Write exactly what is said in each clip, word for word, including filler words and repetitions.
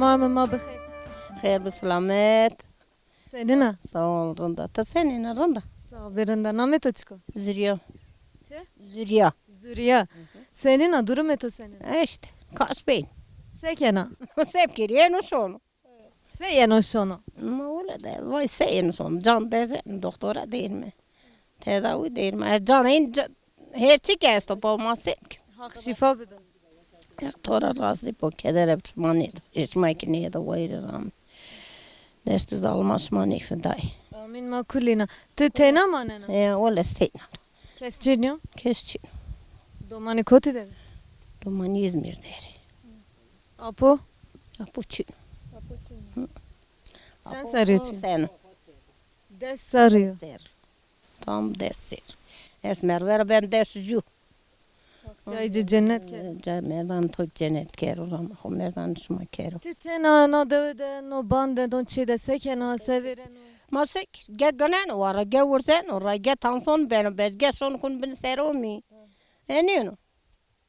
Ma, ma, ma bi xêr. Xêr bi selamet. Senîn a? Sağ ol, rind a. Ti senîn a, rind a? Sağ ol, rind a. Namê to çik o? Zurîya. Çi? Zurîya. Zurîya. Senîn a, durumê to senîn a? E îşte, kaş bîn. Se kena? Se bikerî, yeno şono. Se yeno şono? Ma wele de, vay se yeno şono. Can dezeno, doktora dêrîme. Tedawî dêrîme. Ez can hên ca-, her çî ke esto, bo ma se bikin. Haq şîfa bido. Haq to ra razî bo, kedere bi şima nêdo. Ê şima kî nêdo, wayîrê ram. Destê zalima şima nêfidayê. Amîn, ma kulî na. Ti teyna manena? E, wele ez teyna. Kes çin yo? Kes çin. Domanî kotî de? Domanî Îzmîr de rê. Apo? Apo çin. Apo çin. Çend serrî yo çin? Seno. Des serrî yo. Ser. Tam des ser. Ez merve ra ben des jû. Haq cayê ci cennet kero. Cayê merdan to cennet kero, rama xo merdan şima kero. Ti tena na dewe de, no ban de, no çê de se kena, se vêreno? Ma se kir, ge gineno wa ra, ge wirzeno ra, ge tanson beno ber, ge şon kun bin sero mi. Henî yeno.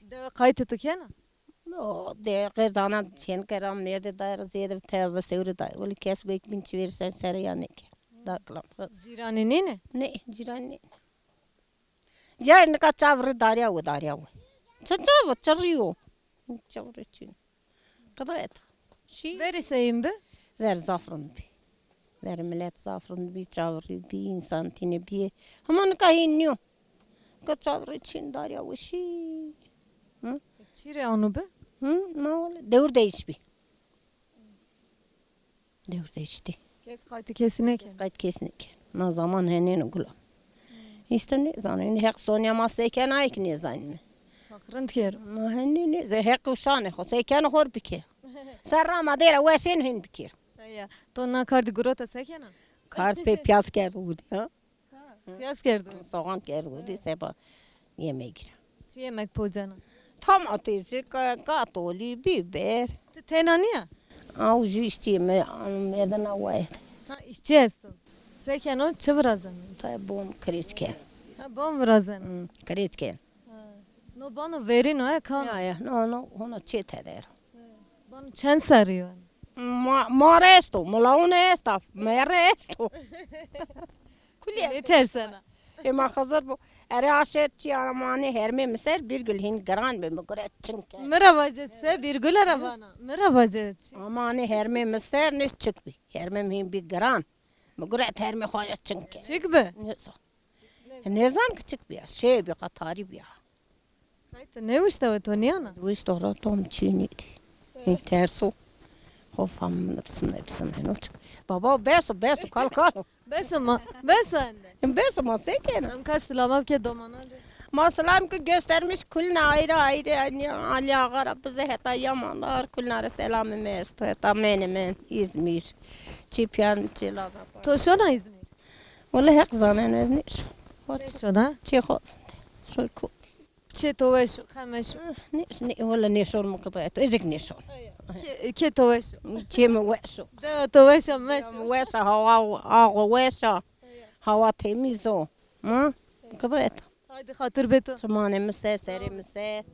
Dewe qaytê to kena? No, de qêr zana çên kera mêrdê dayê ra zêde tebe sewrê dayê. Wele kes go bin çi vêr ser sere ya nêker. Da kilam kız. Cîranê nîne? Ne, cîran nîne. Cîran nika çav rê darîya we, darîya we. Çi çav, çi rîyo? Çav rê çin. Qirayet. Şî. Verî seyîn bi? Ver zaf rind bî. Ver milet zaf rind bî, çav rî bî, însan tîne bî. Hema nika hîn nîyo. Nika çav rê çin darîya we şî. Hı? Çî rê ano bi? Hı? Ma wele dewr değiş bî. Dewr değişti. Kes qaytê kesî nêkeno. Kes qayt kes nêkeno. Na zaman henêno gula. Îşte nêzano. Înî Heq sonya ma se kena, ayê kî nêzanîme. Haq rind kero. Ma henî nêze-, Heq û şanê xo. Se keno xo rê bike. Ser rama dêra weşên hên bikêr. Heya. To na kardî girota se kena? Kard pê piyaz kerdo wurdî ha. Ha, piyaz kerdo. Soğan kerdo wurdî seba yemeğî ra. Çi yemek pocena? Domatesî, ka-, katolî, biber. Ti tena nîya? Aw jû îşçî me, merdena wayet. Ha, îşçî esto. Se keno, çi virazeno? Tay bon kirêç ken. Ha, bon virazeno. Hmm, kirêç ken. Ha. No bano verîno e, kam? Ya, ya, no, no, hona çê tedero. Bano çend serrî yo? Ma, mare esto, milawune esta, mere esto. Kulî esto. Nêtersena. Ê ma Xizir bo. Erê aşe çî amanê hermê mi ser, Bîrgul hîn giran bi, mi gure çin ke. Mi ra vace se, Bîrgule ra vana. Mi ra vace çi? Amanê hermê mi ser nê çik bî. Hermê mi hîn bî giran. Mi gure hermê xo ya çin ke. Çik bi? Nêzan. Nêzan ki çik bîya. Şey bî, qatarî bîya. Kay ti nêwişta we, to nîyana? Wişto ra tam çînî dî. Terso. Xo fam nipsin nipsin heno çik. Baba beso beso kal kal. Beso ma, beso ende. Beso ma se kena? Em ka silama ke domana de. Ma selam ki göstermiş kulna ayrı ayrı, yani Ali Ağa ra bize heta Yamanlar kulna ra selamê mi esto, heta menê men İzmir. Çi piyan çi laza. To şona İzmir? Wele Heq zaneno ez nêşon. Nêşona? Çê xo. Şor ko. Çê to weş o, qemeş o. Ah, nê, nê, wele nêşon mi qidayet. Ezek nêşon. Kê, kê to weş o. Çê mi weş o. Dewa to weş o, meş o. Weş o, hawa, awa weş o. Hawa temiz o. Hı? Qidayet. Haydi xatir bê to. Çimanê mi ser, serê mi ser.